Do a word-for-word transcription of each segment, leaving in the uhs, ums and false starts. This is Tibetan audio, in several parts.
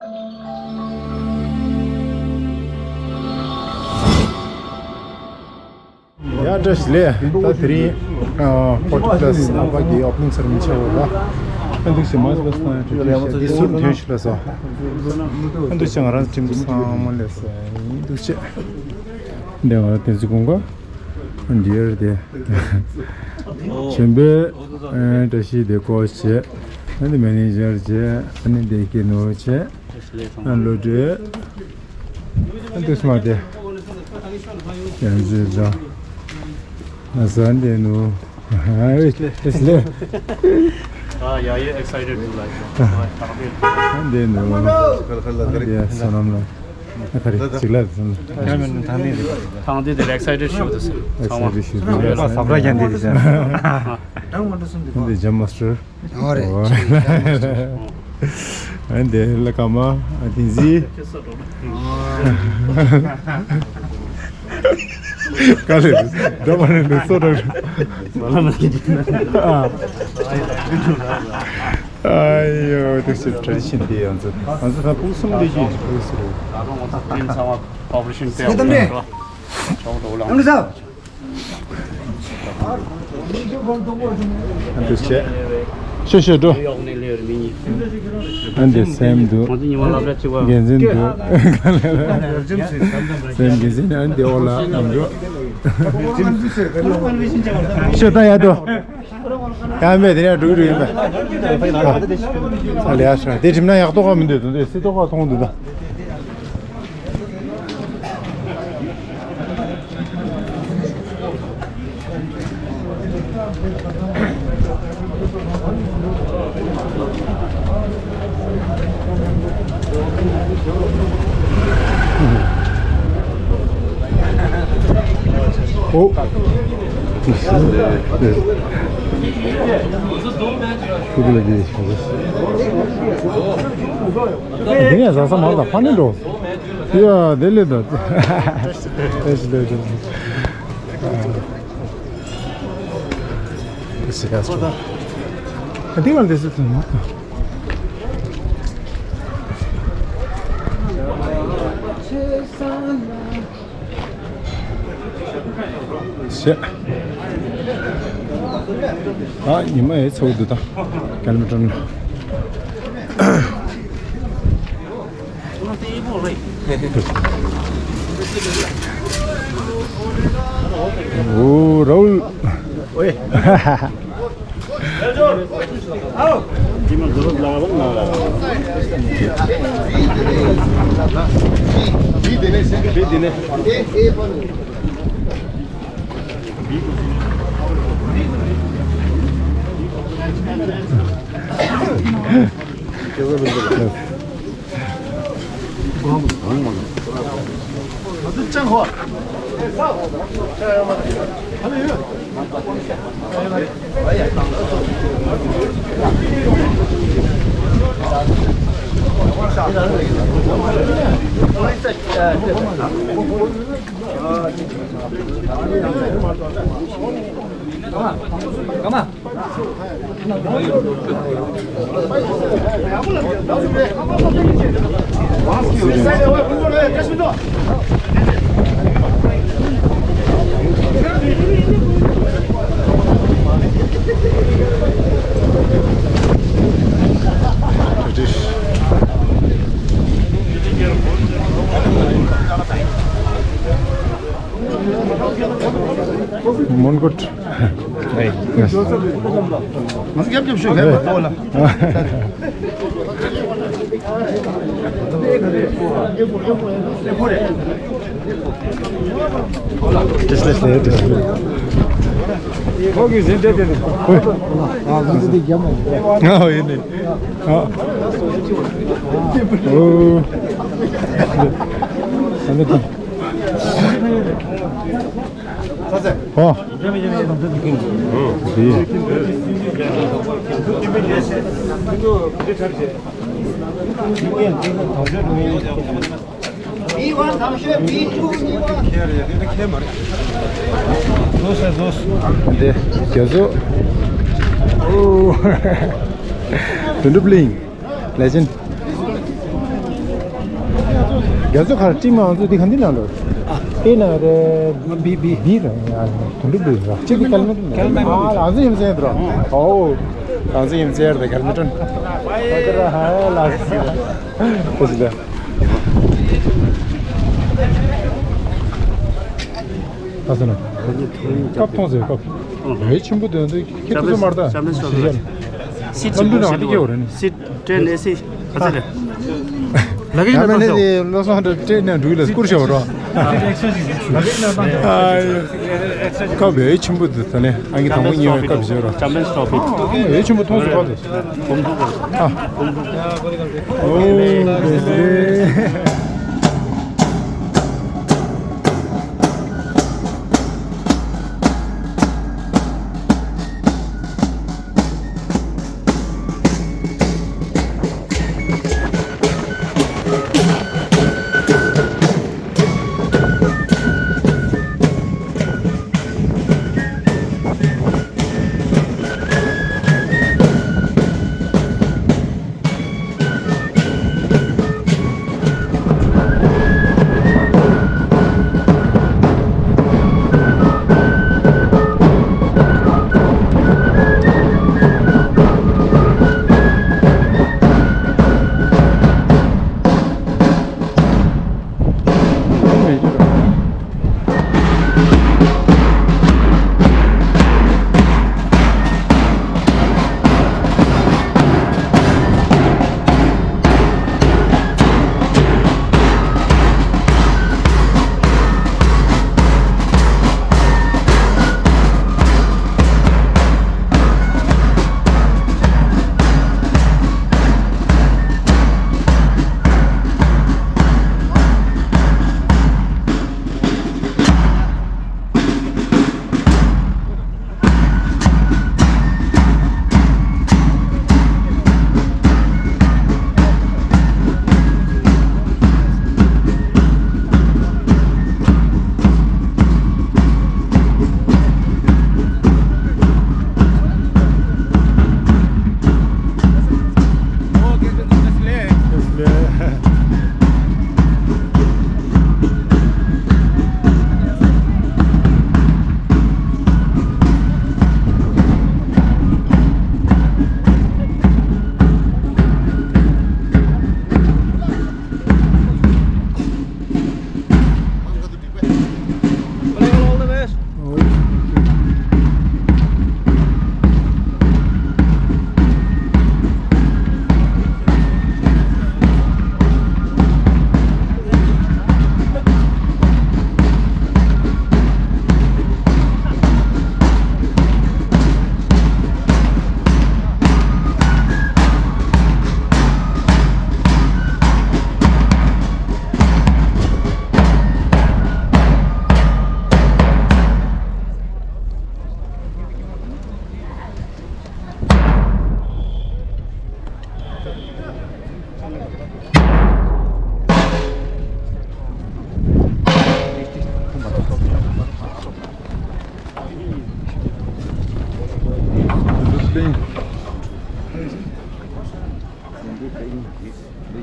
ཡ་བཀྲ་ཤིས་བདེ་ལེགས། ད་དེ་རིང་ཨ་ཕོར་ཊི་པི་ལེ་སི་ནང་པ་གི་ཨོ་པེ་ནིང་སེ་རི་མོ་ནི་བྱས་པ་རེད། ཨ་འདུག་སེ་མ་སི་ལ་སང་ཡང་འདུག་སེ་འདི་ཟུར་ཐོན་ཞིག་ལ་སོ། ཨ་འདུག་སེ་ང་རང་ཁྲིམས་ཚང་མ་ལས་སེ་ཡིན་འདུག་སེ། འདི་ང་རང་བསྟན་འཛིན་ཀུན་དགའ། འདི་ཡར་དེ། གཞོན་པའི་བཀྲ་ཤིས་བདེ་ལེགས་བྱས། ཨ་ནི་མེ་ནེ་ཇར་བྱས། ཨ་ནི་བདེ་སྐྱིད་ནོར་བུ་བྱས། ཨ་བློ་གྲོས། ཨ་འདུག་སེ་མ་དེ། ཡང་ཟེར་ད། ཨ་ཟ་འདི་ནུ། ཨ་ཨེ་ལེ། ཨ་ཡ་ཡ་ཨེག་སའི་ཊེཌ་ཌུ་ལའིཀ། ཨ་འདི་ནུ། ཨ་འདི་ཡ་ས་ནམ་ལ། ཨ་ཁ་རི་ཅིག་ལ་ཟིན། ཐང་འདི་ཐང་འདི་དེ་ལ་ཨེག་སའི་ཊེཌ་ཤུ་དུ་ཨེག་སའི་ཊེཌ་ཤུ་དུ་ལ་ས་བྲ་ཡ་འདི་དེ་ཟིན། འདི་ཇམ་མ་སི་ཊར། ཨོ་རེད། ཨ་འདི་ལ་ཀ་མ་ཨ་དེ་ཟི། ག་ལེར་འགྲོ་མ་རེད་འདུག་སོ་ར། ཨ་ཨ་ཡོ་དེ་སི་ཊེ་རེ་ཌི་ཤན་དེ་ཡང་ཚོ་ང་ཚོ་ད་ཕུགས་བསམ་དེ་ཅི་ཕུགས་སུ་རེད། ད་རུང་ང་ཚོ་ཁྲིམས་ཚང་མ་ཀོ་པ་རེ་ཤན་སྤེལ་བ་རེད། ཨ་འདུག་བྱས། ཤོད་ཤོད་འགྲོ། ཨ་འདི་སེམས་འདུག་འགན་འཛིན་འདུག་སེམས་འགན་འཛིན་ཨ་འདི་འོག་ལ་འགྲོ། ཤོད་ད་ཡ་འགྲོ། ཡ་མེད་དེ་ནས་འགྲོ་གི་འགྲོ་ཡིན་པས། ཨ་ལས་ཨ་ཤ་དེ་གྲིམ་ན་ཡག་ཏོག་ག་མི་འདུག་དེ་སི་ཏོག་ག་མཐོང་འདུག་ད། ཨོ། ཤུགས་ལ་དེ་བྱུང་། དེ་ནས་བཟའ་ས་མང་དང་ཕ་ནི་འགྲོ། ཡ་དེ་ལས་ད། དེ་ཞིག་ལས་ཀྱང་། དེ་ཞིག་ཡ་སོ། དེ་ག་ལས་སུ་ཐོན་ན། ཤེ། ཨ་ཉི་མ་ཡི་ཚོགས་འདུ་དང་། ཀལ་མི་ཊར་ན། ཨོ་རའུལ། ཨོའེ། མོན་གྷོ། ཨེ། ང་ཚོ་རྒྱབ་རྒྱབ་ཤོག་ཧེ་མ་ཐོག་ལ། ཏེས་ལེས་ལེ་ཏེས་ལེ། ཁོ་གི་ཟིན་ཏེ་ཏེ། ཨ་ཟིན་ཏེ་ཏེ་རྒྱབ་མ་ཡིན། ཨ་ཡིན་ནི། ཨ། ཨོ། ཨ་ནི་ཏེ། ཨོ། འདི་རྒྱ་མཚོ། ཨོ། དོན་གྲུབ་གླིང་། Legend། རྒྱ་མཚོ་ཁར་ཀྲིམ་ཨང་ཚོ་འདི་ག་འདི་ནང་འགྲོ། ཨེ་ན་རེ། བི་བི་བི་ར་ཡ། དུང་འདི་བི་ར། ཅི་འདི་ཀལ་མེ་ཏྲོན། ཀལ་མེ་ཏྲོན། ཨ་ལ་ཨང་ཚོ་ཡིན་ཟེར་འགྲོ། ཨོ། ཨང་ཚོ་ཡིན་ཟེར་དེ་ཀལ་མེ་ཏྲོན། ཨ་ལ་ཨ་ལ། ཁོ་ཟི་ལ། ཨ་སོ་ན། ཀབ་མཐོང་ཟེར་ཀབ། ཨེ་ཆེན་པོ་དེ་འདི་ཁྱེད་ཚོ་མར་ད། ཤམ་ཤམ་ཤམ། སི་ཊི་ནམ་དུ་ནང་འདི་སྐྱེ་བ་རེད་ནི། སི་ཊི་ནེ་སི། ཨ་ཙི་རེད། ལ་གི་ཡང་ན་ནི་བློ་བཟང་འདྲ་སྤྲད་ནས་འགྲུལ་ལ་སྐུར་བཞག་རོགས། ཨ་ཡ། ཀབ་ཨེ་ཆེན་པོ་དེ་ད་ནི་ཨང་ཀི་དང་པོ་གཉིས་པའི་ཀབ་བཞག་རོགས། ཨེ་ཆེན་པོ་མཐོང་སོང་ཀབ་དེ། ཨ། ཨོ་དེ་དེ།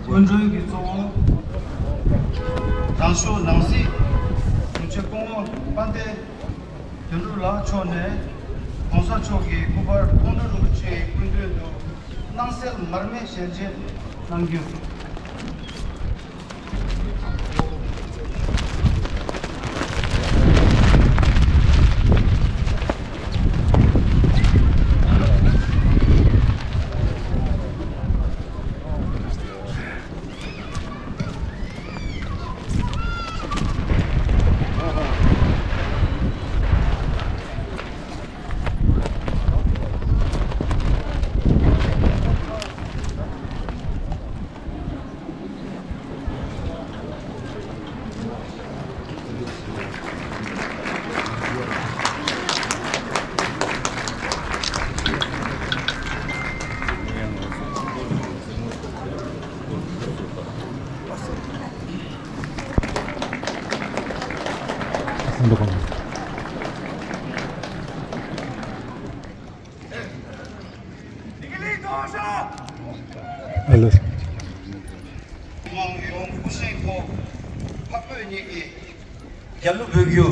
སྐུ་མགྲོན་གྱི་གཙོ་བོ། དང་ཤོག་ནང་སྲིད་དྲུང་ཆེ་སྐུ་ངོ་དཔལ་ལྡན་དོན་གྲུབ་ལགས་མཆོག་ནས་༸གོང་ས་མཆོག་གི་སྐུ་པར་མཐོང་གྲོལ་རིན་པོ་ཆེའི་སྐུ་མདུན་དུ་སྣང་གསལ་མར་མེ་ཞལ་འབྱེད་གནང་རྒྱུ། ཨ་ལོ། དབང་ཡོངས་སྐུ་བཞེངས་ཐོག་ འཕགས་བོད་གཉིས་ཀྱི་རྒྱབ་ལོགས་འབུལ་རྒྱུ།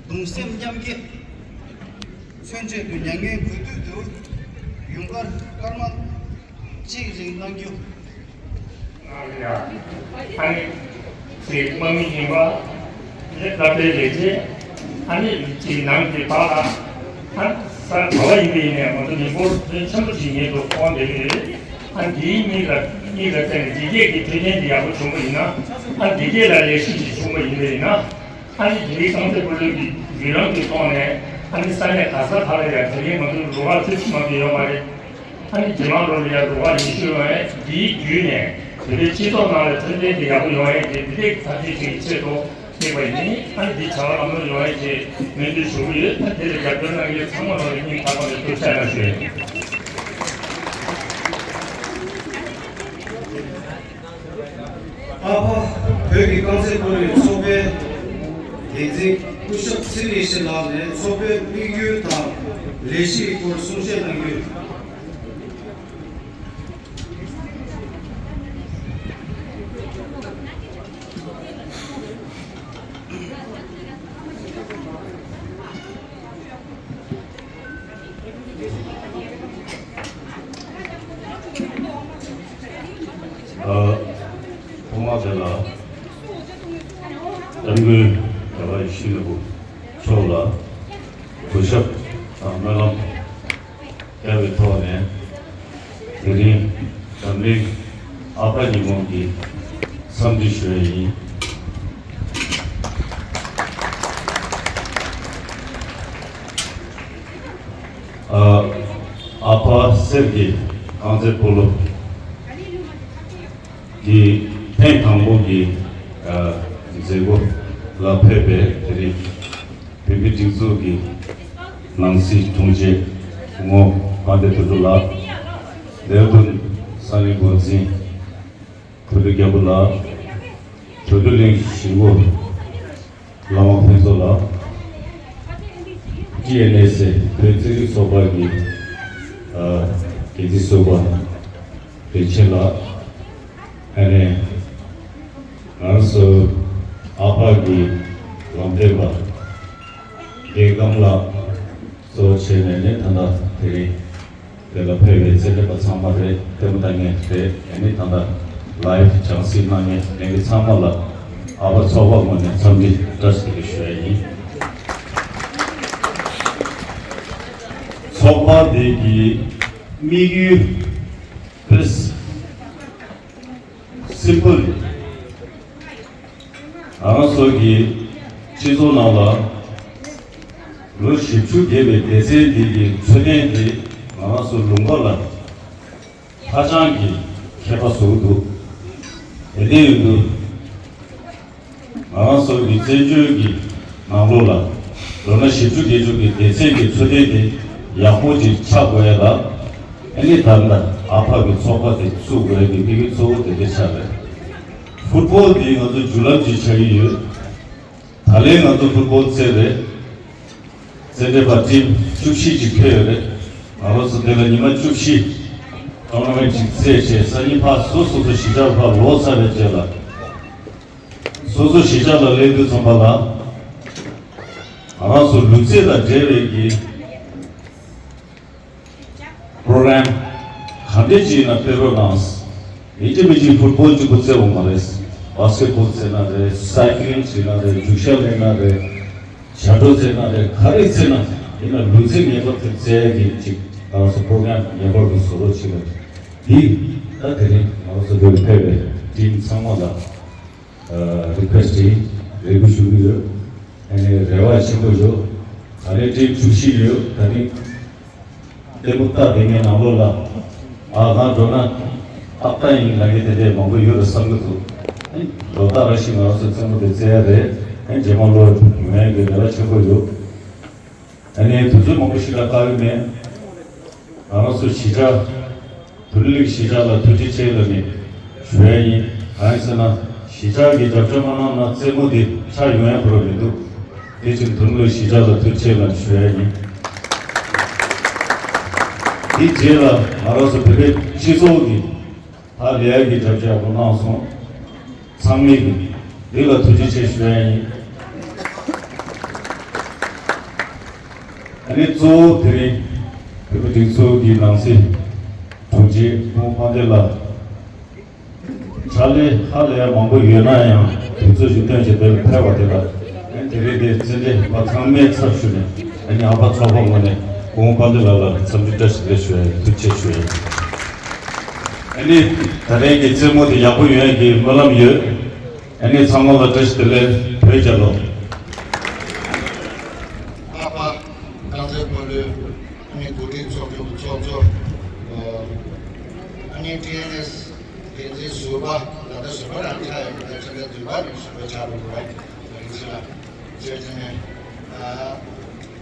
གདུང་སེམས་མཉམ་སྐྱེད། མཚོན་ཆེད་དུ་མྱ་ངན་གུས་འདུད་དུ། ཡུངས་ཀར་སྐར་མ་གཅིག་རིང་གནང་རྒྱུ། ཨ་ནི་ཅིག་དམག་མི་ཡིན་པ། ཨ་ནི་སློབ་གྲྭའི་ལས་བྱེད། ཨ་ནི་ཅིག་ནང་གི་བར་ལ། ཨ་ནི་ས་ག་བ་ཡིན་པ་ཡིན་ནའི་ང་ཚོ་མི་འབོར་ཆེན་པོ་ཞིག་ཉིད་དུ་མཐོང་བསྡད་ཀྱི་རེད། ཨ་ནི་འདིའི་མིག་ལ་མིག་ལ་བལྟས་ནས་འདི་གས་ཀྱི་འཕེལ་རྒྱས་འདི་ཡག་པོ་བྱུང་བ་ཡིན་ན། ཨ་ནི་འདི་གས་ལ་ལེགས་བཤད་ཅིག་བྱུང་བ་ཡིན་པ་ཡིན་ན། ཨ་ནི་དེ་རིང་རྐང་རྩེད་སྤོ་ལོ་གི་བརྒྱུད་རིམ་གྱི་ཐོག་ནས། ཨ་ནི་ས་གནས་ག་ས་ག་ལ་ཡང་དེ་རིང་ང་ཚོའི་རུ་ཁག་བཅུ་བཞི་མ་གཏོགས་ཡོད་མ་རེད། ཨ་ནི་རྗེས་མ་ལོ་ལ་ཡང་རུ་ཁག་ཉི་ཤུ་ཡོང་བས། འདིའི་བརྒྱུད་ནས་བོད་པའི་སྤྱི་ཚོགས་ནང་ལ་མཐུན་སྒྲིལ་དེ་ཡག་པོ་ཡོང་ཡས་ཀྱི་འདི་འདྲའི་ཐབས་ཇུས་ཅིག་གི་ཆེད་དུ་གནང་བ་ཡིན། ཨ་ནི་འདི་བྱ་བ་ལམ་ལྷོང་ཡོང་ཡས་ཀྱི་སྨོན་འདུན་ཞུ་གི་ཡོད། ཨ་ནི་དེ་ལ་རྒྱབ་སྐྱོར་གནང་མཁན་ཚང་མ་ལ་སྙིང་ཐག་པ་ནས་ཐུགས་རྗེ་གནང་ཞུ་ཡ་ཡིན། ཨ་ཕ་བོད་ཀྱི་རྐང་རྩེད་སྤོ་ལོའི་ཚོགས་པའི་འགན་འཛིན་སྐུ་ཞབས་ཚེ་རིང་ཡེ་ཤེས་ལགས་ནས་ཚོགས་པའི་དམིགས་ཡུལ་དང་ལས་གཞིའི་སྐོར་གསུང་བཤད་གནང་རྒྱུ། ཨ། ཐོག་མ་དེ་ལ་སྐྱབས་མགོན་རྒྱལ་བ་ཡིད་བཞིན་ནོར་བུ་མཆོག་ལ་གུས་ཞབས་དང་སྨོན་ལམ་བརྒྱབ་པའི་ཐོག་ནས། དེ་རིང་འཛམ་གླིང་ཨ་ཕ་ཉིན་མོ་གི་འཚམས་འདྲི་ཞུ་ཡས་ཡིན། ཨ། ཨ་ཕ་གསེར་གྱི་རྐང་རྩེད་སྤོ་ལོ་གི་ཐེངས་དང་པོ་གི་ཨ་མཛད་སྒོ་ལ་ཕེབས་པའི་དེ་རིང་བོད་མིའི་སྒྲིག་འཛུགས་ཀྱི་ནང་སྲིད་དྲུང་ཆེ་སྐུ་ངོ་དཔལ་ལྡན་དོན་གྲུབ་ལགས། ལྡེ་ར་ལྡུན་ས་གནས་འགོ་འཛིན་བོད་དོན་རྒྱལ་པོ་ལགས། བོད་བརྡ་གླིང་གཞིས་འགོ་བླ་མ་ཕུན་ཚོགས་ལགས། ཊི་ཨེན་ཨེས་ཨེ་བོད་རྩེད་རིགས་ཚོགས་པ་གི་ཨ་འགན་འཛིན་ཟུར་པ་རིན་ཆེན་ལགས། ཨ་ནེ་ང་རང་ཚོ་ཨ་ཕ་གི་ལམ་སྟོན་པ་རྒན་སྐམ་ལགས་གཙོ་བྱས་ནས་ནི་ད་ལྟ་དེ་རིང་དེ་ལ་ཕེབས་པའི་རྩེད་འགྲན་པ་ཚང་མ་རེད། ལྟད་མོ་ལྟ་མཁན་རེད། ཨ་ནི་ད་ལྟ་ལའིབ་བྱང་སེམས་གནང་མཁན་ལྷན་རྒྱས་ཚང་མ་ལ་ཨ་ཕ་ཚོགས་པ་ངོས་ནས་འཚམས་འདྲི་བཀྲ་ཤིས་བདེ་ལེགས་ཞུ་ཡ་ཡིན། ཚོགས་པ་འདི་གི་དམིགས་ཡུལ་དཔེ་སིམ་པལ་ཡིན། ང་རང་ཚོ་གི་སྤྱི་ཚོགས་ནང་ལ་ལོ་བཞི་བཅུ་བརྒལ་བའི་སྡེ་ཚན་འདི་གི་འཚོ་རྟེན་འདི་ང་རང་ཚོ་ལུང་པ་ལ་ཧ་ཅང་གི་ཁྱད་པར་བཟོ་གི་འདུག་དེ་འདྲ་ཡིན་དུས་ང་རང་ཚོ་གི་བཙན་བྱོལ་གྱི་ནང་ལོགས་ལ་ལོ་ན་བཞི་བཅུ་བརྒལ་བཅུ་གི་སྡེ་ཚན་གྱི་འཚོ་རྟེན་དེ་ཡག་པོ་ཅིག་ཆགས་དགོས་ཡ་ལ། ཨ་ནི་ད་ལྟ་ཨ་ཕ་གི་ཚོགས་པ་དེ་བཙུགས་དགོས་ཡ་གི་དམིགས་ཡུལ་གཙོ་བོ་དེ་འདྲ་ཆགས་རེད། ཕུཊ་བོལ་འདི་ང་ཚོ་བརྒྱུད་ལམ་ཅིག་ཆགས་ཀྱི་ཡོད། ད་ལན་ང་ཚོ་ཕུཊ་བོལ་རྩེད་རེད། རྩེད་འགྲན་པ་ཊིམ་བཅུ་བཞི་ཅིག་ཕེབས་ཡོད་རེད། ང་རང་ཚོ་འདི་ལ་ཉི་མ་བཅུ་བཞི་ཊོར་ན་མེན་ཊི་ཅིག་རྩེད་བྱས། སང་ཉིན་ཕར་སོ་སོ་སོ་གཞིས་ཆགས་ཕར་ལོག་ཚར་བའི་རྗེས་ལ་སོ་སོ་གཞིས་ཆགས་ལ་སླེབས་དུས་ཙམ་པ་ལ་ང་རང་ཚོ་ལུས་རྩལ་དང་འབྲེལ་བའི་གི་པོ་རོ་གྷ་རམ་ག་འདྲས་ཅིག་ཡིན་ན་སྤེལ་རོགས་གནང་། ཡིན་གཅིག་མིན་གཅིག་ཕུཊ་བོལ་གཅིག་པུ་རྩེ་འོང་མ་རེད། བྷ་སི་ཀེ་ཊི་བོལ་རྩེ་ན་རེད། སའི་ཀི་ལིང་བྱེད་ན་རེད། རྒྱུག་ཤར་ལེན་ན་རེད། ཞབས་བྲོ་རྩེད་ན་རེད། ག་རེ་རྩེད་ན་ཡིན་ན་ལུས་རྩལ་ངེས་པར་དུ་རྩེ་ཡ་གི་ཅིག་ང་རང་ཚོ་པོ་རོ་གྷ་རམ་ངེས་པར་དུ་བཟོ་རོགས་བྱེད་ལ། འདི་ད་དེ་རིང་ང་རང་ཚོ་འདིར་ཕེབས་པའི་ཊིམ་ཚང་མ་ལ་རི་ཁུ་ཨེ་སི་ཊི་ཡིན། རེ་སྐུལ་ཞུ་གི་ཡོད། ཨ་ནི་རེ་བ་ཆེན་པོ་ཡོད། ད་རེས་ཊིམ་བཅུ་བཞི་ཡོད། ད་རིང་ལྟད་མོ་ལྟ་བསྡད་མཁན་ནང་ལོགས་ལ། ཨ་ང་འགྲོ་ན་ཏག་ཏག་ཡིན་ལབ་མཁན་དེ་འདྲས་མང་པོ་ཡོད་རེད་བསམ་གྱི་འདུག་ཨེ་ལོ་ལྟར་རེ་བཞིན་ང་རང་ཚོ་རྩེད་མོ་དེ་རྩེ་ཡ་རེད། ཨེ་རྗེས་མ་ལོ་ཡོང་ཡ་གི་རེ་བ་ཆེན་པོ་ཡོད། ཨ་ནི་དུས་ཚོད་མང་པོ་ཞིག་ལ་བཀག་གི་མེད། ང་རང་ཚོ་གཞིས་ཆགས། བོད་རིགས་གཞིས་ཆགས་ལ་ཐུགས་རྗེ་ཆེ་ལབ་ནས་ཞུ་ཡ་ཡིན། གང་ཡིན་ཟེར་ན་གཞིས་ཆགས་ཀྱི་རྒྱབ་སྐྱོར་མ་གནང་ན་རྩེད་མོ་དེ་ཆགས་ཡོང་ཡ་ཁོ་རང་མི་འདུག་དེ་བཞིན་དུ་ལོ་གཞིས་ཆགས་ལ་ཐུགས་རྗེ་ཆེ་ལབ་ཞུ་ཡ་ཡིན། དེའི་རྗེས་ལ་ང་རང་ཚོ་བོད་པའི་སྤྱི་ཚོགས་ཀྱི་ཧ་ལས་ཡ་གི་རྒྱབ་སྐྱོར་ཡག་པོ་གནང་སོང་། ཚང་མས་འདི་ལ་ཐུགས་རྗེ་ཆེ་ཞུ་ཡ་ཡིན། ཨ་ནི་གཙོ་བོ་དེ་རིང་བོད་མི་སྒྲིག་འཛུགས་ཀྱི་ནང་སྲིད་དྲུང་ཆེ་སྐུ་ངོ་དཔལ་ལྡན་ལགས་ཕྱག་ལས་ཧ་ལས་ཡ་མང་པོ་ཡོད་ན་ཡང་དུས་ཚོད་ཅིག་བཏོན་བྱས་དེ་ལ་ཕེབས་པ་དེ་ལ་ཨ་ནི་དེ་རིང་འདིར་རྩེད་འགྲན་པ་ཚང་མའི་ཚབ་ཞུས་ནས་ཨ་ནི་ཨ་ཕ་ཚོགས་པ་ངོས་ནས་སྐུ་ངོ་དཔལ་ལྡན་ལགས་ལ་འཚམས་འདྲི་བཀྲ་ཤིས་བདེ་ལེགས་ཞུ་ཡ་ཡིན། ཐུགས་རྗེ་ཆེ་ཞུ་ཡ་ཡིན། ཨ་ནི་ད་རེས་ཀྱི་རྩེད་མོ་དེ་ཡག་པོ་ཡོང་ཡ་གི་སྨོན་ལམ་ཡོད། ཨ་ནི་ཚང་མ་ལ་བཀྲ་ཤིས་བདེ་ལེགས། བོད་རྒྱལ་ལོ། ཨ་ཕ་རྐང་རྩེད་སྤོ་ལོའི་ཨ་ནི་འགོ་ཁྲིད་ཚོགས་ཆུང་གི་ཚོགས་གཙོ། ཨ་ནི་ཊི་ཨེན་ཨེས་འགན་འཛིན་ཟུར་པ། ད་ལྟ་ཟུར་པ་རང་ཆགས་ཡོད་པ་དང་ཕྱི་ལ་འཛུལ་བ་ནས་ཟུར་པ་ཆགས་འགྲོ་དགོས་པ་ཡིན། ད་རིང་ཕྱི་ལ་བཅར་ཐེངས་ནས།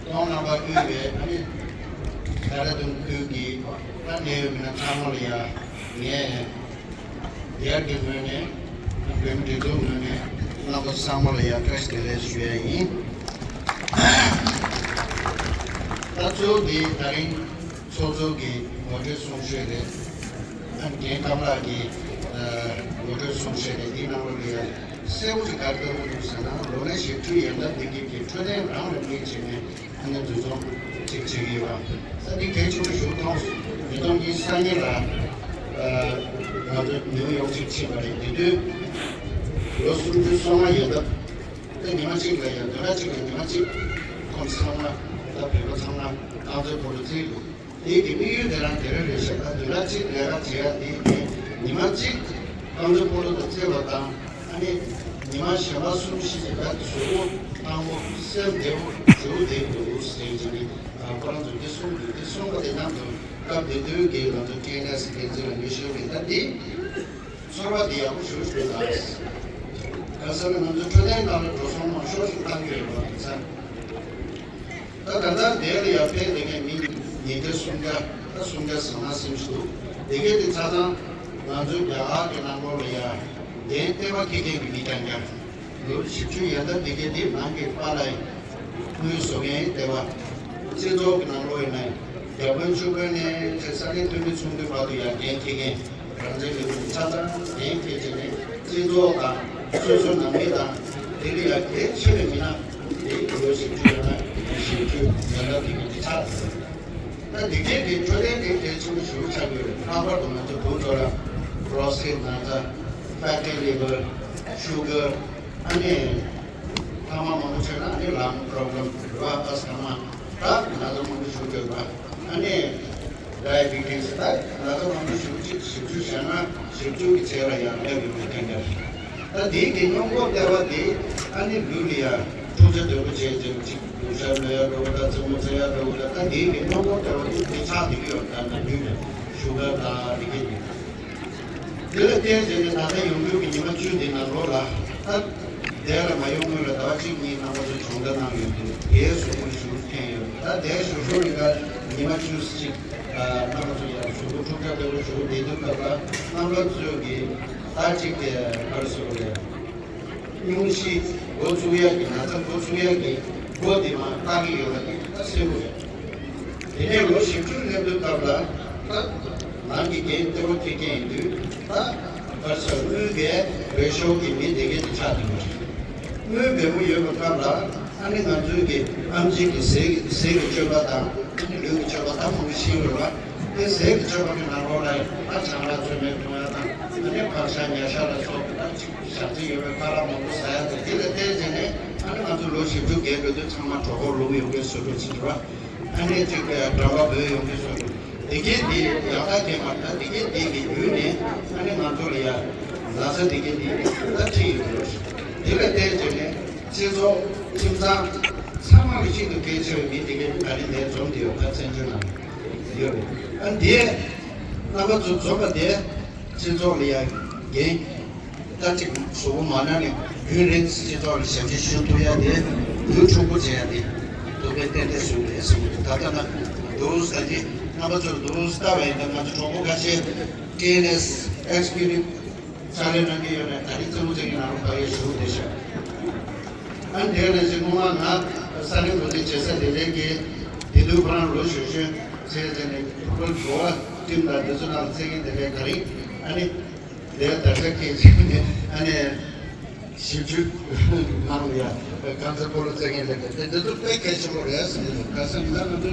ཁོང་རྣམ་པ་དབུས་པའི་ཨ་ནི་ལྡེ་ར་ལྡུན་ཁུལ་གྱི་ད་གནད་ཡོད་མི་སྣ་ཚང་མ་ལ་ཡ་ངས་ལྡེ་ར་ལྡུན་ངོས་ནས་བོད་མི་སྒྲིག་འཛུགས་ངོས་ནས་རྣམ་པ་ཚང་མ་ལ་ཡ་བཀྲ་ཤིས་བདེ་ལེགས་ཞུ་ཡ་ཡིན། ད་གཙོ་བོ་འདི་ད་རིང་ཚོགས་གཙོ་གི་ངོ་སྤྲོད་གསུང་བཤད་རེད། ཨ་ནི་རྒན་ཀམ་ལགས་ཀྱི་ངོ་སྤྲོད་གསུང་བཤད་རེད། འདི་ནང་ལོགས་ལ་ཡ་གསལ་པོ་ཞིག་ག་རེ་བཏོན་གྱི་འདུག་ཟེར་ན་ལོ་ན་བཞི་བཅུ་ཡན་ལ་འདི་གི་གི་འཕྲོད་བསྟེན་རང་ལ་དམིགས་བྱས་ནས། ཨ་ནི་འཛུལ་སོང་ཅིག་བྱེད་ཀྱི་ཡོད་པ། ས་འདི་གལ་ཆེན་པོ་ཞིག་མཐོང་སོང་། ཉིས་སྟོང་ཉི་ཤུ་རྩ་གཉིས་ལ་ང་ཚོ་ནིའུ་ཡོག་ཅིག་ཕྱིན་པ་རེད། དེ་དུས་ལོ་སུམ་ཅུ་སོ་ལྔ་ཡོད་སྟབས། ད་ཉི་མ་གཅིག་ལ་ཡང་བདུན་ཕྲག་གཅིག་ལ་ཉི་མ་གཅིག་ཁོང་ཚང་མ་ད་བོད་པ་ཚང་མ་རྐང་རྩེད་སྤོ་ལོ་རྩེ་འདུག་དེའི་གི་དམིགས་ཡུལ་དེ་རང་དེ་རང་རེད་ཤག་ད་བདུན་ཕྲག་གཅིག་ལས་ཀ་བྱེད་ཡ་དེ་ནི་ཉི་མ་གཅིག་རྐང་རྩེད་སྤོ་ལོ་དང་རྩེ་བ་དང་། ཨ་ནི་ཉི་མ་གཞན་པ་གསུམ་བཞི་ཞིག་ལ་གཟུགས་པོ་ཐང་པོ་སེམས་བདེ་པོ་བྱུང་བསྡད་འདུག་ཟེར་གྱི་ནི་ཁོ་རང་ཚོས་འདི་གསུངས་འདུག་འདི་གསུངས་པ་དེ་ནང་དུ་སྐབས་དེ་དུས་ཀྱི་ང་ཚོ་ཊི་ཨེན་ཨེས་འགན་འཛིན་ལ་ངས་ཞུས་པ་ཡིན། ད་འདི་ཚོར་བ་འདི་ཡག་པོ་ཞིག་ཞུ་དང་། གང་ཟེར་ན་ང་ཚོ་འཕྲོད་བསྟེན་ནང་ལ་འགྲོ་སོང་མང་ཤོས་ཤིག་བཏང་གི་ཡོད་པ་ཡིན་ཙང་། ད་ད་ལྟ་དེ་ལ་ཡར་ཕེབས་བསྡད་མཁན་མི་ཉིས་བརྒྱ་སུམ་བརྒྱ་ད་སུམ་བརྒྱ་ཟིན་ན་ཟིན་ཞིག་འདུག་དེ་གས་དེ་ཆ་ཚང་ང་ཚོའི་རྒྱ་གར་གྱི་ནང་ལོགས་ལ་ཡ་འགན་ལྟེ་བ་འཁྱེར་མཁན་གྱི་མི་རྐྱང་རྐྱང་། ལོ་བཞི་བཅུ་ཡན་ལ་དེ་གས་དེ་ནང་གི་པཱ་ལགས་ཡིན། དངུལ་བཟོ་མཁན་ལྟེ་བ། སྤྱི་ཚོགས་ཀྱི་ནང་ལོགས་ཡིན་ན་བརྒྱ་དཔོན་བཅུ་དཔོན་ནས་ས་གནས་འཐུས་མི་ཚོགས་འདུའི་བར་དུ་ཡ་འགན་འཁྱེར་མཁན། རང་བཙན་ལས་ཁུངས་ཆ་ཚང་འགན་འཁྱེར་བྱས་ནས་སྤྱི་ཚོགས་དང་སོ་སོའི་ནང་མི་དང་དེ་ལས་ཡ་གལ་ཆེ་བའི་མི་སྣ་དེ་ལོ་བཞི་བཅུ་ཡོད་ན་བཞི་བཅུ་ཡན་ལ་དེ་གི་དེ་ཆགས་འདུག་ད་འདི་གའི་དེ་འཕྲོད་བསྟེན་དེ་གལ་ཆེན་པོ་ཞེ་པོ་ཆགས་ཀྱི་ཡོད་རེད། ལྷག་པར་དུ་ང་ཚོ་བུ་ཚོ་ལ་པྲོ་སི་ཊེཊ་ན་ཚ། ཕེ་ཊི་ལི་ཝར། ཤུ་གར། ཨ་ནི་ཐ་མག་མང་པོ་མཆོད་ན་ཨ་ནི་ལངས་པྲོབ་ལེམ། རེད་པ། ཨ་སི་ཐ་མ། ད་ན་ཚ་མང་པོ་ཞིག་ཡོད་པ། ཨ་ནི་ཌའི་བི་ཊི་སི། ད་ན་ཚ་མང་པོ་ཞིག་ཅིག་བཞི་བཅུ་ཞེ་ལྔ་བཞི་བཅུ་གི་ཚད་ལ་ཡང་སླེབས་ཡོད་པའི་རྐྱེན་གྱིས། ད་དེའི་གི་སྔོན་འགོག་ལྟེ་བ་དེ་ཨ་ནི་ལུས་ལ་ཡང་འཁྲུག་ཆ་དོད་པོ་བྱས་རྗེས་ཅིག་སྡུག་ཤ་གནོད་ཡ་འགྲོ་གི། ད་རྩེད་མོ་རྩེ་ཡ་འགྲོ་གི། ད་ད་དེའི་གི་སྔོན་འགོག་ལྟེ་བ་དེ་དེ་ཆགས་བསྡད་ཀྱི་ཡོད། ད་ད་ལུས་ལ་ཤུ་གར་དང་དེ་གི་དེ། དེ་ལ་བརྟེན་བྱས་ནས་ད་ལྟ་ཡོང་རྒྱུ་གི་ཉི་མ་བཅུ་དེ་ནང་ལོགས་ལ་ད་འདས་ལ་མ་ཡོང་སྔོན་ལ་ཟླ་བ་གཅིག་གཉིས་རྣམ་པ་ཚོ་སྦྱོང་བརྡར་གནང་ཡོད་དུས་དེའི་གཟུགས་པོ་ཞུ་འཐེན་ཡོད། ད་དེའི་ཞུ་ཞུ་རིང་ག་ཉི་མ་བཅུ་གཅིག་རྣམ་པ་ཚོ་ཡང་གཟུགས་པོ་འཁྲུག་ཆ་དོད་པོ་ཞུ་བསྡད་དུས་སྐབས་ལ་རྣམ་པ་ཚོས་ཀྱི་ད་གཅིག་གི་ག་རེ་ཟེར་དགོས་རེད། སྙུང་གཞི་འགོ་ཚུགས་ཡག་གི་ན་ཚ་འགོ་ཚུགས་ཡག་གི་སྒོ་དེ་མར་བཏགས་ཀྱི་ཡོད་པ་དེ་ད་གསལ་པོ་རེད། དེ་ནས་ལོ་བཞི་བཅུ་སླེབས་དུས་སྐབས་ལ་ད་ནང་གི་འགན་ལྟེ་བ་འཁྱེར་མཁན་ཡིན་དུས་ད་ག་རེ་ཟེར། དངུལ་གྱི་རེ་ཤོ་གི་མི་དེ་གས་དེ་ཆགས་བསྡད་ཡོད་རེད། དངུལ་བེ་མོ་ཡོད་པའི་སྐབས་ལ་ཨ་ནི་ང་ཚོའི་གི་ཨེམ་ཆི་གི་ཟས་ཀྱི་ཟས་ཀྱི་སྤྱོད་པ་དང་ཨ་ནི་ལུས་ཀྱི་སྤྱོད་པ་ད་མང་པོ་ཤེས་ཡོད་རེད་པ། དེ་ཟས་ཀྱི་སྤྱོད་པ་གི་ནང་ལོགས་ལ་ཡང་ད་ཆང་རག་ཚོད་མེད་གཏོང་ཡ་དང་ཨ་ནི་ཕག་ཤ་ཉ་ཤ་ལ་སོགས་པའི་ད་ཅིག་ཞག་ཅིག་ཡོད་པའི་ཁ་ལག་མང་པོ་ཟ་ཡ་དང་དེ་ལ་བརྟེན་བྱས་ནས་ཨ་ནི་ང་ཚོ་ལོ་བཞི་བཅུ་ འགྲོ་དུས་ཚང་མ་གྲོད་ཁོག་ལུག་ཡོང་གི་བཟོ་འདྲ་ཅིག་རེད་བ། ཨ་ནི་ཅིག་འགྲམ་པ་བོད་ཡོང་གི་བཟོ་འདྲ། དེ་གས་དེ་ཡག་ཐག་གས་མ་ད་དེ་གས་དེ་གི་བརྒྱུད་ནས་ཨ་ནི་ང་ཚོ་ལ་ཡ་ལ་ས་དེ་གས་དེ་ད་ཁྲིད་ཡོད་རེད། དེ་ལ་བལྟས་བྱས་ནས་སྤྱི་ཚོགས་ཁྱིམ་ཚང་ཚང་མ་ལ་ཤིན་ཏུ་གལ་ཆེ་བའི་མི་དེ་གས་ད་རིང་འདིར་འཛོམས་བསྡད་ཡོད་ཁ་བཙན་བྱོལ་ནང་ཡོད་རེད། ཨ་འདི་རྣམ་པ་ཚོ་འཛོམས་པ་དེ་སྤྱི་ཚོགས་ལ་ཡ་འགན་ད་ཅིག་གཟུགས་པོ་མ་ན་ནས་རྒྱུན་རིང་སྤྱི་ཚོགས་ལ་ཞབས་ཕྱི་ཞུ་ཐུབ་ཡ་དེ་ལུས་འཁྲུག་པོ་བྱེད་ཡ་དེ་ཐུགས་ཕན་ཏན་ཏན་ཞུ་རེད་གསུངས་འདུག་ད་ལྟ་ན་འདུག་ད་ཅི་རྣམ་པ་ཚོར་འདུག་ལྟ་བ་ཡིན་ན་ང་ཚོ་གྲོགས་པོ་ཁ་ཤས་ཊི་ཨེན་ཨེས་ཨེག་སི་ཀིའུ་ཊིབ་ཕྱག་ལས་གནང་གི་ཡོད་ནས་ད་རིང་རྩེད་མོ་རྩེ་གི་ནང་ལ་ཕ་གིར་བཞུགས་བསྡད་ཤག་ཨ་དེ་ནས་ཅིག་སྔོན་མ་ང་ས་ལེ་འགོ་འཛིན་བྱེད་ས་དེ་འདྲའི་གི་དེ་དུས་ཁོ་རང་ལོ་གཞོན་གཞོན་བྱས་ཙང་ནས་ཕུར་ཕུར་འགྲོ་བ་ཊིམ་དང་དེ་ཚོ་ནང་རྩེད་མཁན་དེ་འདྲའི་ག་རེ་ཨ་ནི། དེ་ད་ཆ་སྐད་ཆ་ནི་ཨ་ནི་ཞིབ་འཇུག་ནང་ལ་ཡ་རྐང་རྩེད་སྤོ་ལོ་རྩེད་མཁན་ལ་དེ་དེ་ཚོ་དཔེ་གལ་ཆེན་པོ་རེད་ཟེར་ནས། ཁ་སང་ང་ང་ཚོ་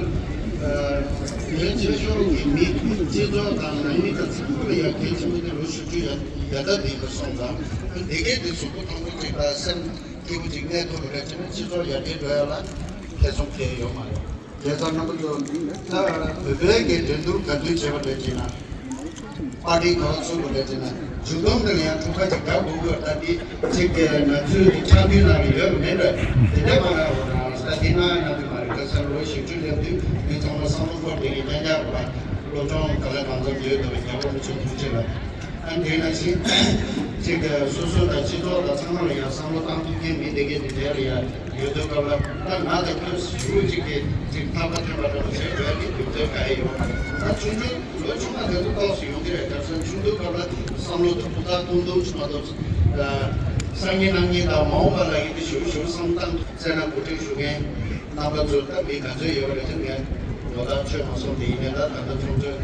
ལས་བྱེད་ཤོག་གི་མི་སྤྱི་ཚོགས་དང་ནང་མི་དང་ཚང་མ་ལ་ཡ་གལ་ཆེན་པོ་དེ་ལོ་ཞིབ་འཇུག་ཡ་ཡ་ད་དེ་ཡིན་པ་སོང་ཙང་དེ་གས་དེ་གཟུགས་པོ་ཐང་པོ་ཅིག་དང་སེམས་སྐྱིད་པོ་ཅིག་གནས་ཐུབ་པ་རེད་བྱས་ན་སྤྱི་ཚོགས་ཡར་རྒྱས་འགྲོ་ཡ་ལ་ཐེ་ཚོམ་གང་ཡང་ཡོད་མ་རེད། དེ་ལྟར་རྣམ་པ་ཚོ་ད་བོད་པའི་གི་འགྲན་བསྡུར་ག་དུས་བྱས་པ་རེད་ཅེ་ན། པར་ཊི་ག་བ་ཚུགས་པ་རེད་ཅེ་ན། མཇུག་སྡོམ་དེ་ལ་ཡང་འཁྲུག་པ་ཅིག་རྒྱག་དགོས་ཀྱི་ཡོད། ད་འདི་གཅིག་གི་ང་ཚོའི་གི་ཕྱག་མདུན་ནང་ལ་ཡོད་པ་མིན་པས། དེ་འདྲ་མ་རེད། འོ་ན་ད་འདི་ན་ན་དུ་མ་རེད། ཁ་སང་ལོ་བཞི་བཅུ་སླེབས་དུས་མི་ཚང་མ་བསམ་བློ་འཁོར་བསྡད་ཀྱི་རྐྱང་རྐྱང་རེད་པ། སློབ་སྦྱོང་ག་ལ་གང་འཚམ་ཡོད་འདུག་པ། རྒྱལ་བ་རིན་པོ་ཆེ་ཐུགས་རྗེ་ལ། ཨ་དེ་ནང་བཞིན་གཅིག་སོ་སོ་དང་སྤྱི་ཚོགས་དང་ཚང་མ་ལ་ཡང་བསམ་བློ་བཏང་ཐུབ་མཁན་མི་དེ་གས་དེ་འདྲ་ལ་ཡང་ཡོད་དུས་སྐབས་ལ། ད་ང་དང་ཁྱོད་ཞུ་གཅིག་གིས་གཅིག་ཐག་པ་འཐེན་པ་འདྲ་པོ་བྱས་འགྲོ་ཡ་དེ་རྒྱུ་མཚན་ག་ཡེ་ཡོད། ད་ཆུང་ཆུང་ལོ་ཆུང་མ་དེ་ཚོ་ཏོག་ཙམ་ཡོང་གི་རེད། དེང་སང་ཆུང་དུས་སྐབས་ལ་བསམ་བློ་དེ་ཕུ་ཐག་ཐུང་ཐུང་ཞིག་མ་གཏོགས། སང་ཉིན་གནངས་ཉིན་དང་མ་འོངས་པ་ལ་ཡིན་དེ་ཞུ་ཞུ་བསམ་བཏང་བཙལ་ན་གོ་སྒྲིག་ཞུ་མཁན་རྣམ་པ་ཚོ་ད་མི་ག་ཚོད་ཡོད་པ་རེད་ཅེ་ངས་ངོ་ཐག་ཆོད་མ་སོང་། དེ་ཡིན་ནའི་ད་ད་ལྟ་ཚོགས་གཙོས་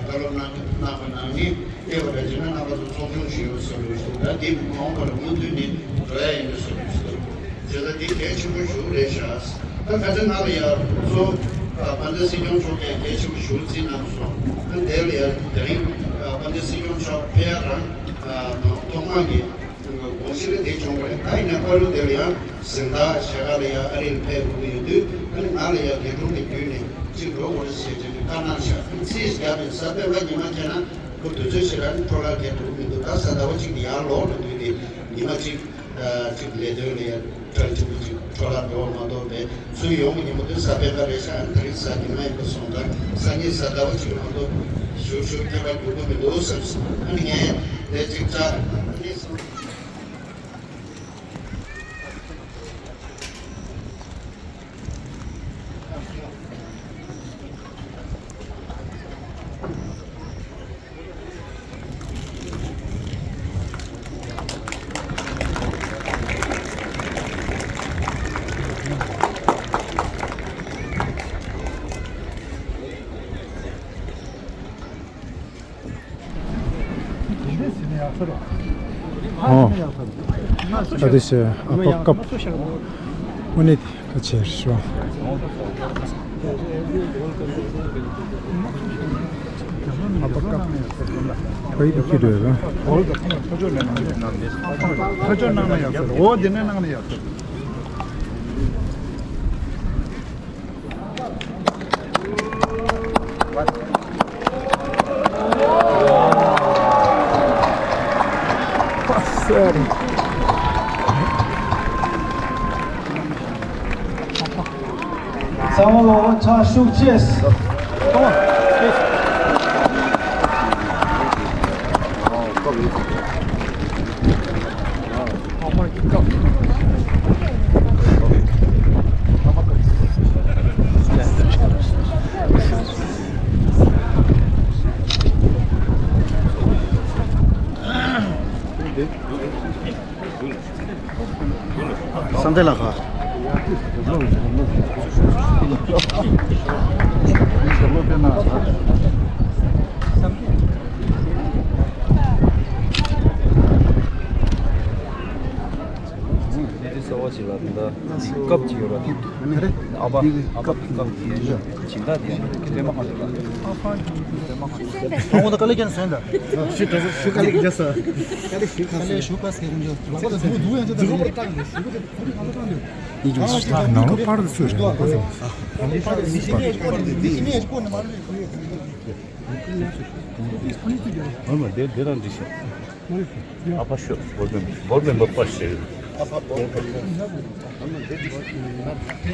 བཀའ་སློབ་གནང་གནང་བ་ནང་ནས་སྐྱེས་པ་རེད་ཅེ་ན་རྣམ་པ་ཚོ་ཚོགས་ཆུང་ཞིག་ཡོད་བཟོ་དགོས་ཞུ། ད་འདི་མ་འོངས་པར་མུ་མཐུད་ནས་འགྲོ་ཡ་ཡིན་པའི་བཟོ་དགོས་ཞུ། བྱས་ཙང་འདི་གལ་ཆེན་པོ་ཞིག་རེད་ཤག་ད་ཁ་སང་ང་ལ་ཡ་གཙོ་བོ་དཔལ་ལྡན་སྲིད་སྐྱོང་མཆོག་གིས་གལ་ཆེན་པོ་ཞིག་བརྩིས་གནང་སོང་། ཨ་དེ་ལ་ཡ་དེ་རིང་དཔལ་ལྡན་སྲིད་སྐྱོང་མཆོག་ཕེབས་ཡ་རང་ཐོག་མ་གི་དགོངས་གཞི་ལ་དེ་བྱུང་བ་རེད། ད་ཡིན་ན་བཀའ་བློན་དེ་ལ་ཡང་གཟེངས་རྟགས་ཞལ་ཁ་ལ་ཡང་ཨ་རི་ལ་ཕེབས་དགོས་ཀྱི་ཡོད་དུས། ཨ་ནི་ང་ལ་ཡང་རྒྱལ་དྲུང་གི་བརྒྱུད་ནས་གཅིག་འགྲོ་དགོས་རེད་ཟེར་བྱས་ནས་བཀའ་གནང་ཤག་ཚིག་བརྒྱབ་ནས་གཟའ་སྤེན་པ་ཉི་མ་བྱས་ན་ཁོ་དུས་ཚོད་ཞིག་རང་འཕྲོ་བརླག་གས་འགྲོ་གི་མི་འདུག་ད་གཟའ་ཟླ་བ་གཅིག་ནས་ཡར་ལོག་འགྲོ་དུས་དེ་ཉི་མ་གཅིག་གཅིག་ལས་དོན་ལ་ཡང་གྲ་སྒྲིག་གཅིག་འཕྲོ་བརླག་འགྲོ་བ་མ་གཏོགས་པས། ཚུར་ཡོང་གི་ཉིན་མོ་དེ་གཟའ་སྤེན་པ་རེད་ཤག་ཨ་ནི་དེ་རིང་གཟའ་ཉི་མ་ཡིན་པ་སོང་ཙང་སང་ཉིན་གཟའ་ཟླ་བ་གཅིག་མ་གཏོགས་ཞུ་ཞུ་ཁྱད་པར་འགྲོ་གི་མི་འདུག་བསམ་སོང་། ཨ་ནི་ངས་དེ་གཅིག་བཅར་ཨ་ནི་སོང་། ཨོ། ད་དེ་ཞེས་ཨ་ཕ་སྐབས་དངོས་གནས་ཁ་ཆེར་ཤོ། ཨ་ཕ་སྐབས་ཕ་ཡི་དུ་ཁྱི་འདོད་ར། ཁ་ཆོ་ནང་ན་ཡག་ཟེར། འོ་དེ་ནས་ནང་ན་ཡག་ཟེར། ཚང་མ་ལོ་ཕྲག་ཤུགས་ཆེ། བསམ་གཏན་ལགས་ཁ། ལས་དུས་གསར་བ་ཞིག་ལ་ད་ལྟ་སྐབས་ཅིག་ཡོད་ར། ཨ་ཕ་ཨ་ཕ་གི་སྐབས་དེ་སྦྱིན་བདག་དེ་པད་མ་དཀར་སྟོན་པ། ཨ་ཁོང་ད་དཀའ་ལས་ཀྱང་ཟེར་འདྲ། ཞུ་དྲག་ཞུ་དཀའ་ལས་རྒྱག་ས། དཀའ་ལས་ཞུ་ཁ་ཟེར། དཀའ་ལས་ཞུ་ཁ་ཟེར་འདྲ། ལག་པ་དང་འདུག་འདུག་ཡང་ཅི་ད་རེད། ཞུ་ཁ་དེ་ཁ་ལས་ཞུ་ཁ་དེ་ཁ་ལས་ཁ་ལས་ཁ་ལས། ནང་ལོགས་པར་དུ་ཚུད་རེད། ཨ་མ་དེ་དེ་རང་འདྲི་ཤག་ཨ་ཕ་ཤོད། སྒོར་མེད་སྒོར་མེད་མ་པ་ཤེས། ཕུན་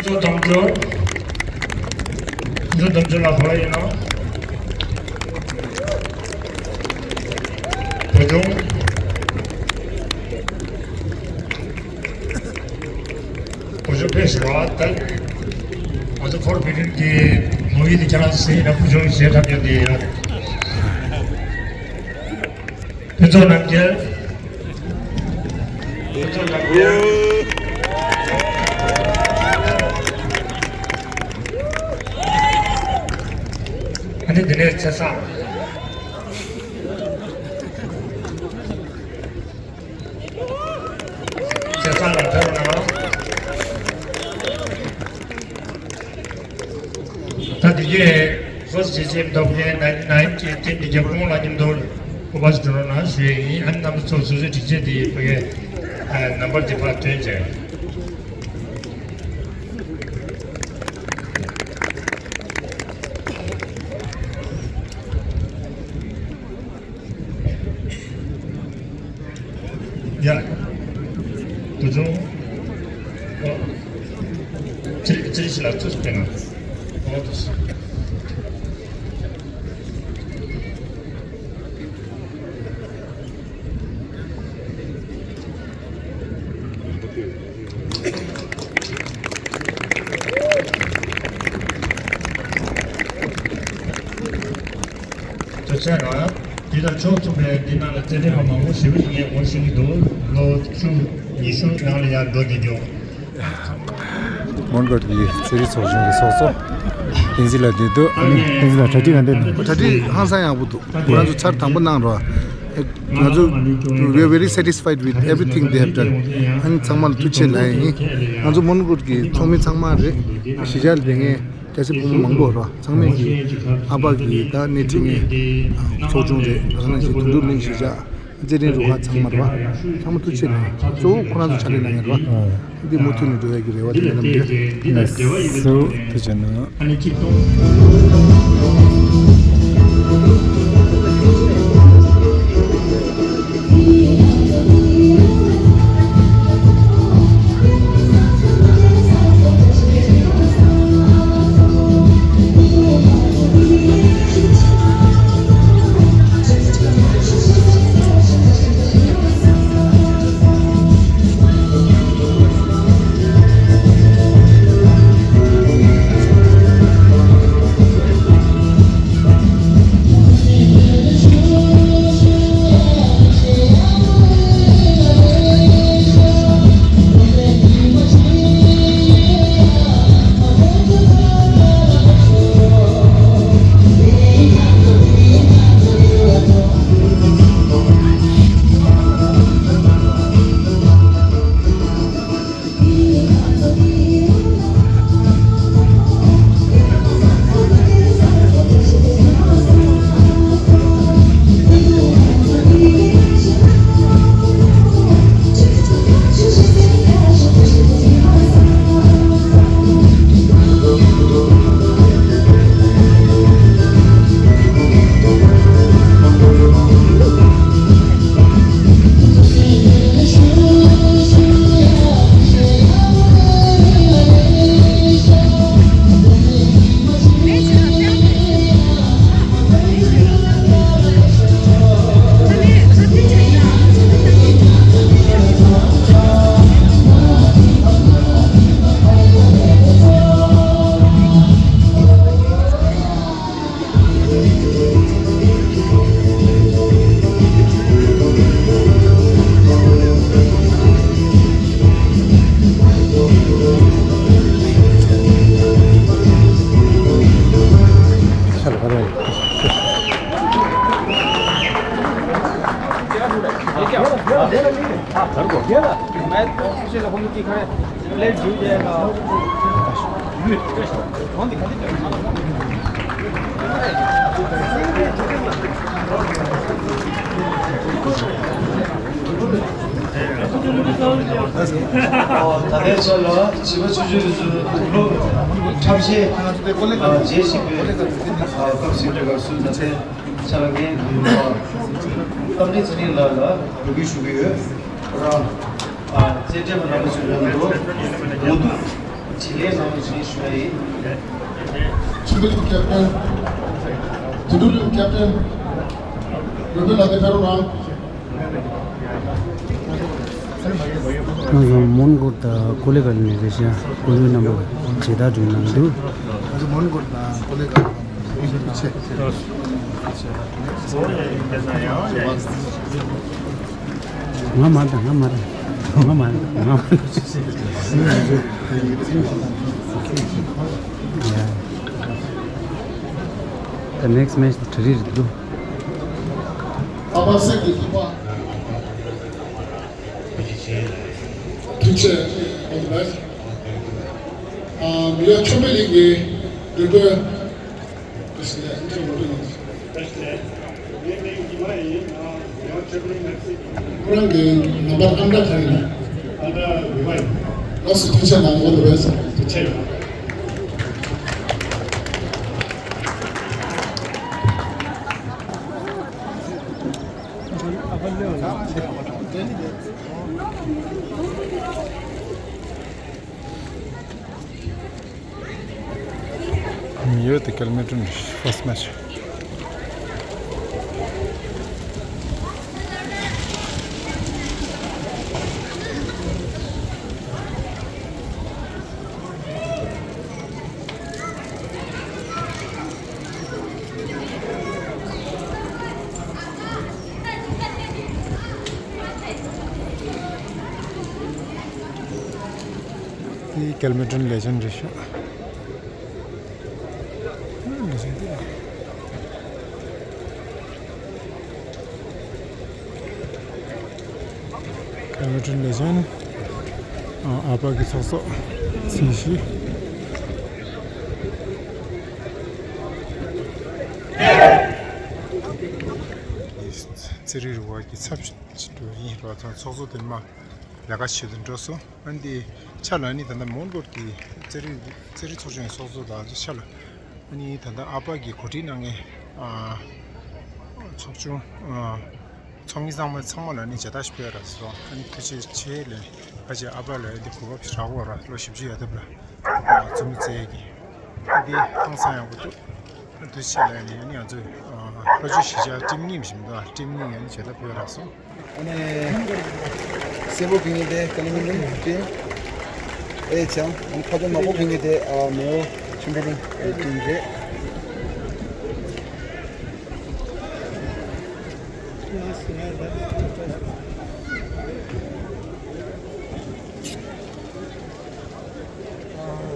ཚོགས་དམ་ཆོས། ཕུན་ཚོགས་དམ་ཆོས་ལ་གོ་ཡིན་ནོ། བོད་ལྗོངས། བོད་ལྗོངས་ཕེབས་ཤིག་ར་ད། ང་ཚོ་འཁོར་བའི་རིམ་གྱི་ངོ་བོ་དེ་ཁྱེད་རང་ཟེར་ན་བོད་ལྗོངས་ཞེས་ཐབས་ཡོད་དེ་ཡོད། ཕུན་ཚོགས་རྣམ་རྒྱལ། ཕུན་ཚོགས་རྣམ་རྒྱལ། ཨ་ནི་འདི་ནས་ཚེ་བཟང་། ཚེ་བཟང་ལགས་ཕེབས་རོགས་གནང་། ད་དེ་གའི་ཧོ་སི་ཊི་ཆེན་ཐོབ་མཁན་ནའི་ནའི་ཀྱི་ཏིན་འདི་གའི་ཁོང་ལ་མཉམ་དུ་སྐུ་པར་ཞིག་སྤྲོད་རོགས་གནང་ཞུ་ཡི་ཡིན། ཨ་ནི་རྣམ་པ་ཚོ་སོ་སོའི་སྒྲིག་ཆས་དེ་ཕ་གའི་ནམ་བར་དེ་ཕར་སྟོན་བྱས། ཡ། དུ་ཆུང་། ཨོ། ཅི་ཅི་ཞིག་ལ་ཚུར་སྤེལ་ན། ཨོ་དུ། དོ་ཆ་ར། འདི་དང་ཕྱོགས་མཚུངས་པའི་འདི་ནང་ལ་རྩེད་འགྲན་པ་མང་པོ་ཞེ་པོ་ཞིག་ངས་ངོ་ཤེས་ཀྱི་འདུག་ལོ་བཅུ་ཉི་ཤུ་ནང་ལ་ཡར་འགྲོ་བསྡད་ཀྱོག་མོན་གྷོ་གི་ཚེ་རིང་ཚོགས་ཆུང་གི་ཚོགས་གཙོ་བསྟན་འཛིན་ལགས་བསྡད་འདུག་ཨ་ནི་བསྟན་འཛིན་ལགས་གྲ་སྒྲིག་ག་འདྲ་འདུག་གྲ་སྒྲིག་ཧང་སང་ཡག་པོ་འདུག་ཁོ་རང་ཚོ་ཚར་དང་པོ་གནང་རོགས། ང་ཚོ་we are very satisfied with everything they have done. ཨ་ནི་ཚང་མ་ལ་ཐུགས་རྗེ་ཆེ་ལབ་ཡིན། ང་ཚོ་མོན་གྷོ་གི་ཚོགས་མི་ཚང་མ་རེད། གཞིས་ཆགས་ལ་བསྡད་མཁན་སྐྱ་སེར་ཕོ་མོ་མང་པོ་རོ་ཚང་མས་ཀྱི་ཨ་ཕ་གི་ད་སྣེ་ཁྲིད་མཁན་ཚོགས་ཆུང་རེད། ད་ག་ནང་བཞིན་དོན་གྲུབ་གླིང་གཞིས་ཆགས་རྩེད་འགྲན་རུ་ཁག་ཚང་མ་རེད་བ། ཚང་མ་ཐུགས་རྗེ་ཆེ་ལབ་ཡིན། གཙོ་བོ་ཁོ་རང་ཚོ་ཕྱག་ལས་གནང་མཁན་རེད་བ། འདི་མུ་མཐུད་ནས་འགྲོ་ཡག་གི་རེ་བ་དེ་ལ་འདི། ལགས་སོ། ཐུགས་རྗེ་གནང་། ད་ལྟའི་ཆར་ལ་བྱིས་པ་ཆུང་ཆུང་རེ་ཚོའི་དུག་སློག་འཁྲབ་གཞས་རྗེས་བཞིན་པའི་སྐབས་ཤིག་རེད། སྐབས་སུ་ད་ལྟའི་ཆར་ལ་ངས་རྟ་མགྲིན་ཚེ་རིང་ལགས་ལ་འབོད་སྐུལ་ཞུ་གི་ཡོད། ཁོ་རང་རྩེད་འགྲན་པ་རྣམ་པ་ཚོའི་ནང་དུ་ངོ་ཐུག་བྱེད་ལས་གནང་རོགས་ཞེས་ཞུ་བ་ཡིན། ཆུ་ཚོད་ཀྱི་ཁེབས་ཀྱང་། དུད་འགྲོ་ལུས་ཁེབས་ཀྱང་། རུས་པའི་ལ་དེ་ཕེ་རོ་རང་། ང་ཚོ་མོན་གྷོ་དང་ཀོ་ལི་གྷལ་ནས་རེད་ཤག་ཀོ་ལི་རྣམ་པ་མཇལ་དར་སྒྲོན་གནང་འདུག་ང་ཚོ་མོན་གྷོ་དང་ཀོ་ལི་གྷལ་ནས་ཆེ། ང་མ་དང་ང་མ་དང་ང་མ་དང་ང་མ་དང་། The next match དེ་གྲ་སྒྲིག་རེད་འདུག་ཨ་པ་སེ་གི་ཐུག་པ། ཐུགས་རྗེ་ཆེ། All the best. ཨ། མི་ཡ་ཆོས་འཕེལ་གླིང་གི་འགྲུལ་འགོ། ཁོ་རང་གི་ནམ་བར་ཨང་གྲངས་ག་རེ་ཡིན་ན། ཨང་གྲངས་དགུ་པ་ཡིན། ལགས་སོ། ཐུགས་རྗེ་གནང་། All the best. ཐུགས་རྗེ་གནང་། ཡོད་དེ་ཀེལ་མི་ཏོན་first match. དེ་ཀེལ་མི་ཏོན་ལེ་ཇེན་རེད་ཤག་ལེ་ཇེན་དེ། ཀེལ་མི་ཏོན་ལེ་ཇེན། ཨ། ཨ་པ་གི་ཚོགས་གཙོ་ཚེས་བཞི། རྩེད་རིགས་རུ་བ་གི་ཚབ་ཞུ་ཡིན་རོགས་དང་ཚོགས་གཙོ་དེ་མ་ལས་ཀ་བྱེད་དུ་འགྲོ་སོང་། ཨ་ནི་དེ་ཆ་ལ་ནི་ད་ལྟ་མོན་གྷོ་གི་རྩེད་རིགས་རྩེད་རིགས་ཚོགས་ཆུང་གི་ཚོགས་གཙོ་དང་ཆ་ལ། ཨ་ནི་ད་ལྟ་ཨ་པ་གི་གོ་སྒྲིག་གནང་མཁན། ཨ། ཚོགས་ཆུང་། ཨ། ཚོགས་མི་ཚང་མ་ཚང་མ་ལ་ནི་མཇལ་དར་ཞིག་ཕུལ་ཡ་རག་སོང་། ཨ་ནི་ཐུགས་རྗེ་ཆེ་ལབ་ནས་ཕལ་ཆེར་ཨ་པ་ལ་ཡ་འདི་གོ་སྐབས་ཞིག་རག་གོ་ར། ལོ་བཞི་བཅུ་ཡར་འདབ་ལ། ཨ། རྩེད་མོ་རྩེ་ཡ་གི་ཨ་འདི་ཧང་སང་ཡག་པོ་འདུག་ཨ་ཐུགས་རྗེ་ཆེ་ལབ་ནས་ཨ་ནི་ང་ཚོས། ཨ། ལྷོ་ཕྱོགས་གཞིས་ཆགས་ཊིམ་གཉིས་བཞིན་དུ་ཊིམ་གཉིས་ཡ་ནི་མཇལ་དར་ཕུལ་ཡ་རག་སོང་། ཨ་ནི་སེར་པོ་གི་ནི་དེ་ཀ་ལི་མི་ནི་ཊིམ། ཨེ་ཅང་ཨ་ནི་ཁ་ཚ་དམར་པོ་གི་ནི་དེ། ཨ། མེའོ་ཆུན་པེ་ལིང་ཊིམ་རེད།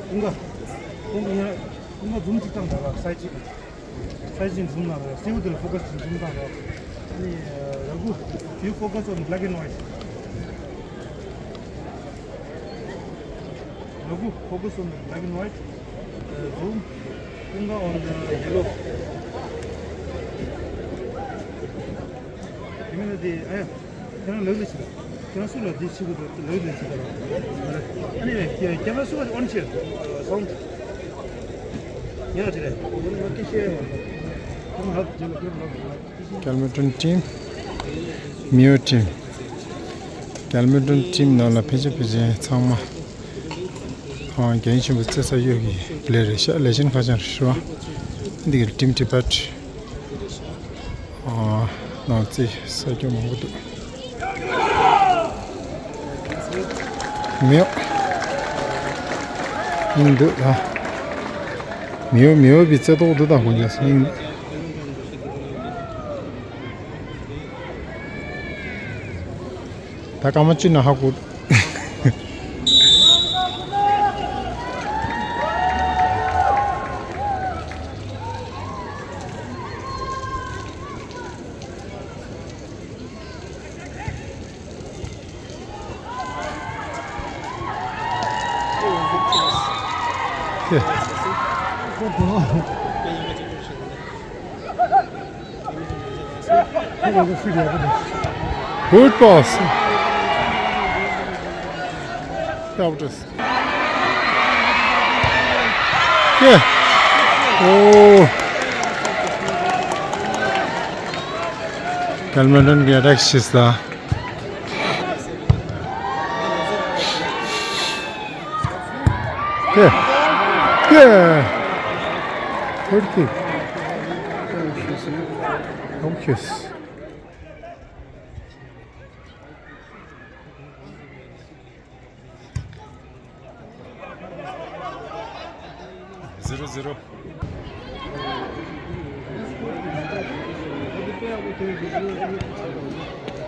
ཀུན་དགའ། ཀུན་དགའ་ཡ། ཀུན་དགའ་འཛུམ་གཅིག་བཏང་ད་ར་སའི་ཅིག Fighting zoom ན་རེད། སེའུ་དེ་ལ་focus zoom བཏང་རོགས། ཨ་ནི་ར་གུ། Do you focus on black and white? ར་གུ། Focus on black and white. Zoom. ཀུན་དགའ་on the yellow. དེ་མིན་ན་དེ། ཨ་ཡ། ཁྱེད་རང་ལག་ལ་ཞིག་ཁྱེད་རང་སུ་ལ་འདི་ཞིག་གི་ལག་ལ་ཞིག་ཨ་ནི་ཀེ་མ་ར་སུ་ཨོན་བྱེད། སོང་། ཡ་དེ་རེད། ཀེལ་མི་ཏོན་ཊིམ། མེའོ་ཊིམ། ཀེལ་མི་ཏོན་ཊིམ་ནང་ལ་ཕལ་ཆེར་ཕལ་ཆེར་ཚང་མ། ཨ། རྒྱལ་ཡོངས་ཆེན་པོ་རྩེད་ས་གཡོག་གི་པི་ལེ་ཡར་རེད་ཤག་ལེ་ཇེན་ཁ་བྱང་རེད་ཤག་འདི་གི་ཊིམ་ཊི་པ་ཊི། ཨ། ནང་རྩེད་ས་སྐྱོ་མང་པོ་འདུག་མེའོ། ཡིན་འདུག་ད། མེའོ་མེའོ་བི་རྩེ་ཏོག་འདུག་ད་ཁོང་ཅག་སེང་། ད་སྐར་མ་བཅུ་ན་ཧ་གོ། Good pass. Out. Yeah. Oh. Kelmeton གི་ཨ་ཊེག་བྱས་ད། Yeah. Yeah. Good kick. Okay. Zero zero.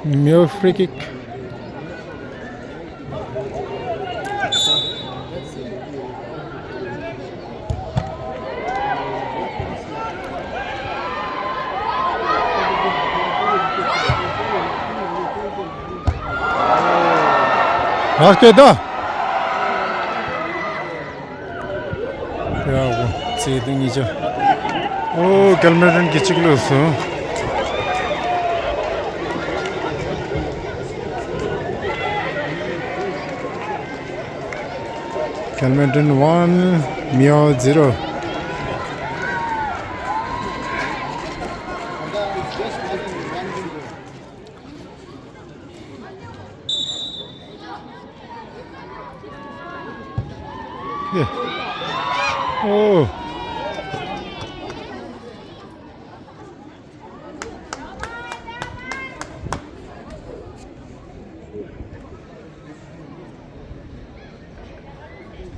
Myo free kick. Basket. ཡག་པོ། རྩེད་དུ་གཉིས་ཆ། ཨོ། Kelmeton གི་གཅིག་ལོས་སོང་། Kelmeton one, Myo zero. Yeah. Oh.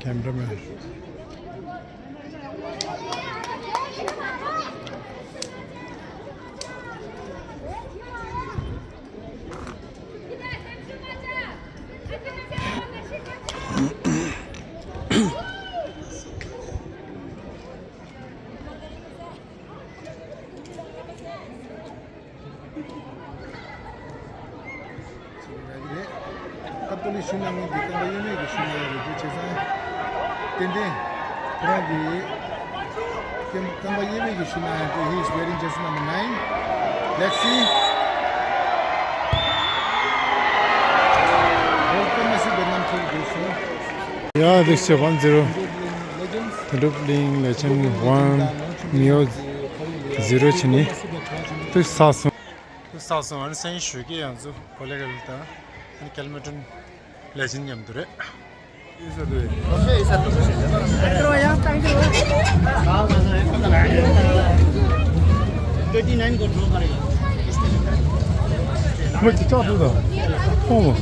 Cameraman. སྐབས་དེ་ལ་ཞུ་གནང་མཁན་གྱི་རྐང་པ་གཡས་མའི་གི་ཞུ་གནང་ཡ་རེད་འདུག་བྱས་ཙང་། ཏན་ཏན་ཁོ་རང་གི་རྐང་པ་གཡས་མའི་གི་ཞུ་གནང་ཡ་དེ། He is wearing jersey number nine. Let's see. Welcome, Mister Bernam to the show. Yeah, this is one zero. Legends. Dubling Legend one, Myo zero བྱས་ནས་དུས་ཚོད་སོང་། དུས་ཚོད་སོང་། ཨ་ནི་སང་ཉིན་ཞོགས་ཀས་ཡང་ཚུ་ཀོ་ལེ་གྷལ་དང་ཨ་ནི་Kelmeton Legend མཉམ་དུ་རེད། Thirty nine को draw करेगा। ཁོ་ཅི་ལྕགས་འདུག་ད། ཁོང་མོ།